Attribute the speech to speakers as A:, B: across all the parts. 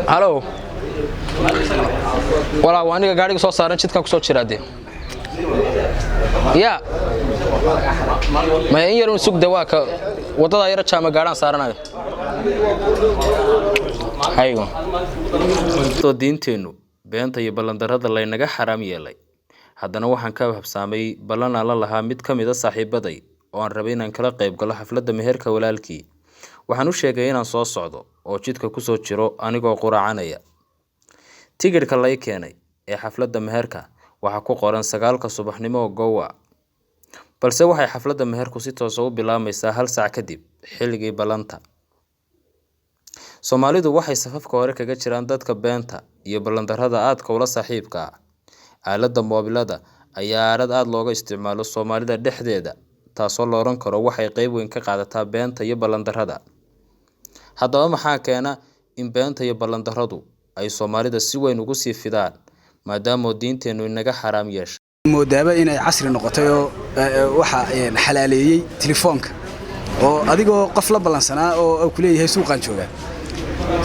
A: Halo walaa, waa aniga gaadhiga soo saaran, jidkan kusoo jiraa dee. Ya maya, in yar un sugda, waa ka waddadaa yaro jaama, gaadhaan saaranayo haygo.
B: Oo diinteennu beenta iyo ballandarrada laynaga xaraam yeelay, haddana waxaan ka habsaamay ballan aan la lahaa mid ka mid a saaxiibaday oo aan rabay inaan kala qayb galo xafladda meherka walaalkii. Waxaan u sheegay inaan soo socdo oo jidka kusoo jiro anigoo quraacanaya. Tigidhka lay keenay ee xafladda meherka waxaa ku qoran 9-ka subaxnimo oo gowa, balse waxay xafladda meherku si toosa u bilaabmaysaa hal saac kadib xilligii ballanta. Soomaalidu waxay safafka hore kaga jiraan dadka beenta iyo ballandarrada aadka ula saaxiibka ah. Aaladda moobilada ayaa aalad aada looga isticmaalo Soomaalida dhexdeeda, taasoo la odhan karo waxay qeyb weyn ka qaadataa beenta iyo ballandarrada. Haddaba maxaa keena in beenta iyo ballandarradu ay Soomaalida si weyn ugu sii fidaan, maadaama diinteennu inaga xaraam yeeshay?
C: Moodaaba inay casri noqotay oo waxa xalaaleeyey telefoonka, oo adigoo qof la ballansanaa oo ku leeyahay suuqaan joogaa,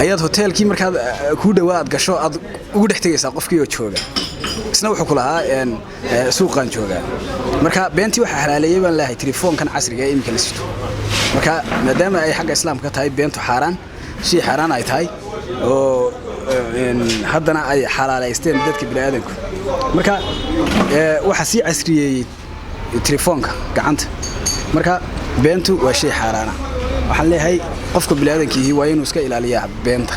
C: ayaad hoteelkii markaad kuu dhowaa aad gasho aad ugu dhex tegaysaa qofkii oo jooga, isna wuxuu ku lahaa suuqaan joogaa. Marka beentii waxaa xalaaleeyey baan leeyahay telefoonkan casriga ee iminka la sito. Marka maadaama ay xagga Islaamka tahay beentu xaaraan, shay xaaraan ay tahay, oo haddana ay xalaalaysteen dadka bini'aadanku, marka waxaa sii casriyeeyey telefoonka gacanta. Marka beentu waa shay xaaraana. Waxaan leeyahay qofka bini'aadankiihi waa inuu iska ilaaliyaa beenta.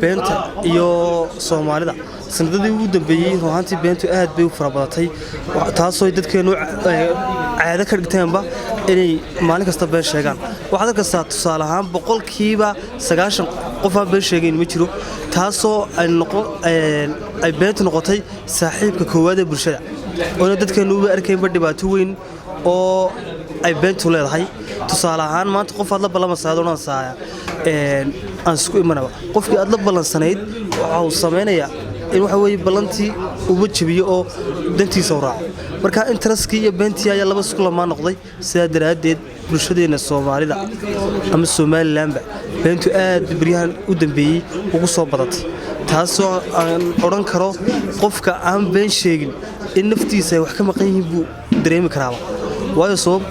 D: Beenta iyo Soomaalida sanadadii ugu dambeeyey ruhaantii beentu aad bay u fara badatay, taasoo dadkeennu caado ka dhigteenba inay maalin kasta been sheegaan. Waxaad arkaysaa tusaale ahaan 90% qof aan been sheegayn ma jiro, taasoo ay beentu noqotay saaxiibka koowaad ee bulshada, oona dadkeennu uba arkaynba dhibaato weyn oo ay beentu leedahay. Tusaale ahaan, maanta qof aad la ballamaysaa aad odhanaysaa aan isku imanaba, qofkii aad la ballansanayd waxa uu samaynayaa in waxa weeye ballantii uba jabiyo oo dantiisa u raaco. Marka interestkii iyo beentii ayaa laba isku lamaa noqday. Sidaa daraaddeed bulshadeenna Soomaalida ama Somalilanba beentu aad beryahan u dambeeyey ugu soo badatay, taasoo aan odhan karo qofka aan been sheegin in naftiisa ay wax ka maqan yihiin buu dareemi karaaba. Waayo sabab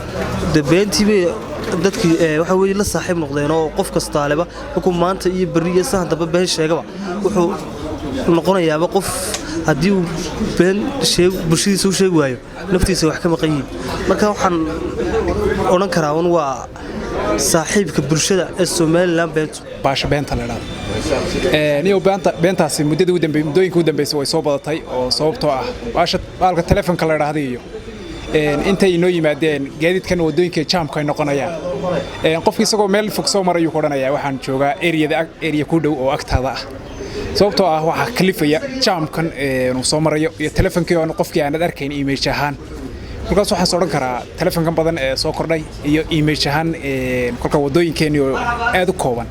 D: de beentii bay dadkii waxa weye la saaxiib noqdeen, oo qof kastaaleba markuu maanta iyo berri iyo sahan dambe been sheegaba wuxuu noqonayaaba qof haddii uu been bulshadiisa u sheegi waayo naftiisa wax ka maqan yihiin. Marka waxaan odhan karaa un waa saaxiibka bulshada ee Somalilan beentu.
E: Baasha beenta la idhaahdo niyow, beenta beentaasi muddadii u dambe muddooyinka u dambeysay way soo badatay, oo sababtoo ah baasha baalka telefonka la idhaahdo iyo intay inoo yimaadeen gaadiidkan waddooyinka jaamka ay noqonayaan, qofki isagoo meel fog soo marayuu ku odhanayaa waxaan joogaa eriyada eriya ku dhow oo agtaada ah, sababtoo ah waxaa kalifaya jaamkan uu soo marayo iyo telefonkii oon qofkii aanad arkayn image ahaan. Markaas waxaan odhan karaa telefonkan badan ee soo kordhay iyo image ahaan kolka waddooyinkeenii oo aad u kooban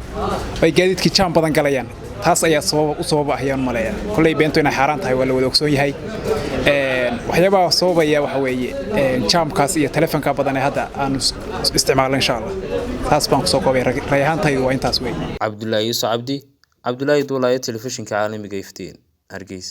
E: ay gaadiidkii jaam badan galayaan, taas ayaa sababa u sababa ayaan maleeya. Kolley beentu inay xaaraan tahay waa la wada ogsoon yahay. Waxyaabaha sababaya waxa weeye jaamkaas iyo telefonka badan ee hadda aanu isticmaalno. Insha Allah taas baan kusoo koobay, ray ahaantaydu waa intaas weeye.
B: Cabdulaahi Yuusuf Cabdi, Cabdulaahi Duulaayo, Telefishinka Caalamiga Iftiin, Hargeysa.